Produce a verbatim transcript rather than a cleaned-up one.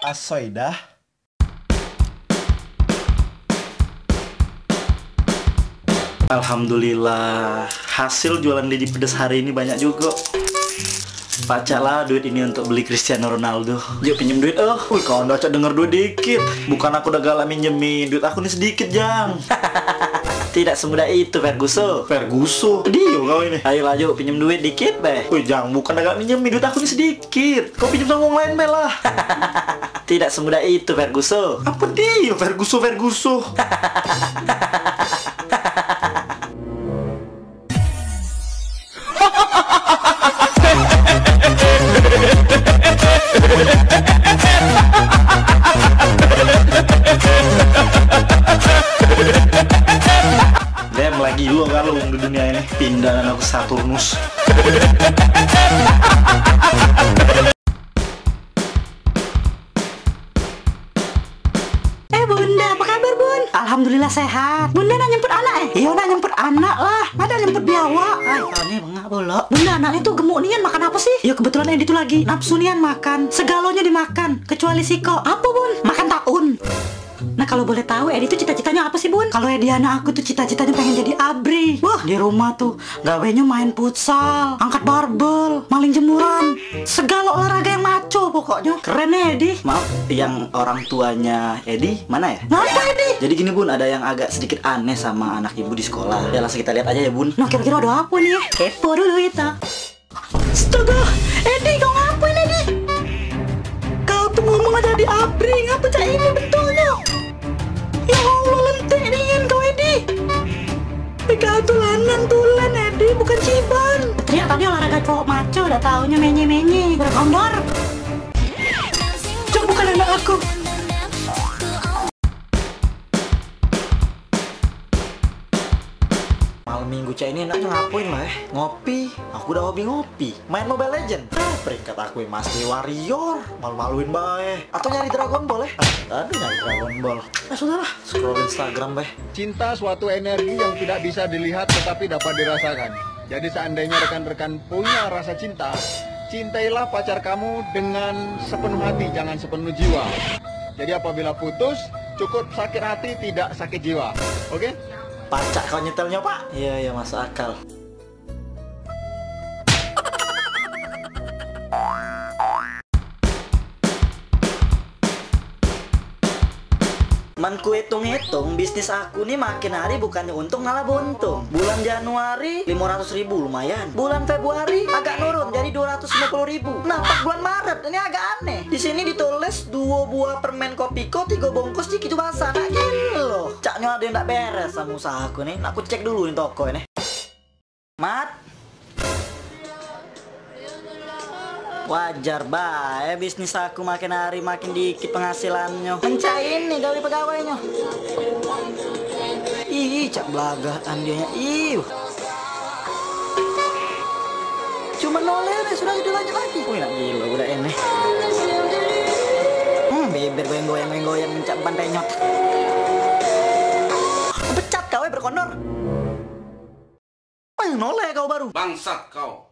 Asoidah. Alhamdulillah, hasil jualan Dedi Pedes hari ini banyak juga. Pacak lah duit ini untuk beli Cristiano Ronaldo. Yuk, pinjem duit, eh. Wih, kau ndak cak denger duit dikit. Bukan aku dak galak minjemi, duit aku ni sedikit, Jang. Tidak semudah itu, Ferguso. Ferguso? Dio kau ini. Ayolah, yuk, pinjem duit dikit, beh. Wih, Jang, bukan dak galak minjemi, duit aku ni sedikit. Kau pinjem sama orang lain, beh lah. Tidak semudah itu, Ferguso. Apa dio, Ferguso, Ferguso? Dem, lagi dua galung di dunia ini. Pindah dan aku Saturnus. Eh, Bunda, apa kabar, Bun? Alhamdulillah sehat. Bunda nak nyemput anak, eh? Iyo, nak nyemput anak lah. Ada nyemput biawak. Ai, kau ni bengak pulak. Bunda, anak ni tu gemuk nian, makan apa sih? Ya, kebetulan Edi tu lagi nafsu nian makan. Segalonyo dimakan, kecuali sikok. Apa, Bun? Makan taun. Nah, kalau boleh tahu, Edi tu cita-citanya apa sih, Bun? Kalau Edi anak aku tu cita-citanya pengen jadi abri. Wah, di rumah tu gawenyo main futsal, angkat barbel, maling jemuran, segala olahraga yang maco pokoknyo. Keren ya, Edi. Maaf, yang orang tuanya Edi mana ya? Ngapa, Edi? Jadi gini, Bun, ada yang agak sedikit aneh sama anak ibu di sekolah. Ya, langsung kita lihat aja ya, Bun. Nah, kira-kira ada apa nih ya? Kepo dulu kita. Astaga, Edi, kau ngapain, Edi? Kau tu ngomong aja di abri, ngapa cak ini betulnyo? Ya Allah, lentik nian kau, Edi. Eh, kau tu lanang tulen, Edi, bukan ciban. Teriak tadi olahraga cowok maco, dah taunya menye-menye, berkondor. Cok, bukan anak aku. Malam minggu cak ini enaknya ngapain lah, eh? Ngopi. Aku udah hobi ngopi. Main Mobile Legend. Ah, peringkat aku yang masih warrior. Malu-maluin bae. Atau nyari Dragon Ball, eh? Ah, aduh, nyari Dragon Ball. Ah, sudahlah. Scroll Instagram bae. Cinta suatu energi yang tidak bisa dilihat tetapi dapat dirasakan. Jadi seandainya rekan-rekan punya rasa cinta, cintailah pacar kamu dengan sepenuh hati, jangan sepenuh jiwa. Jadi apabila putus, cukup sakit hati, tidak sakit jiwa. Oke? Pacak kau nyetelnyo, Pak? Iya, iya, masuk akal. Men ku itung-itung, bisnis aku ni makin hari bukannya untung, malah buntung. Bulan Januari, limo ratus ribu, lumayan. Bulan Februari, agak nurun, jadi dua ratus limo puluh ribu. Nah, pas bulan Maret, ini agak aneh. Di sini ditulis, dua buah permen Kopiko, tiga bungkus, cik itu basah. Nah, gini loh. Caknya ada yang ndak beres sama usaha aku ni. Nak aku cek dulu ni toko ini. Mat. Wajar bae bisnis aku makin hari makin dikit penghasilannya. Mencak ini gawe pegawainyo. Ih, cak belagakan dia nya. Ih. Cuma noleh be, sudah itu lanjut lagi. Wih, nak gilo budak ini. Hmm, beber goyang-goyang, goyang-goyang, mencak ban penyot. Aku pecat kau, eh, berkondor. Wah, noleh kau baru. Bangsat kau.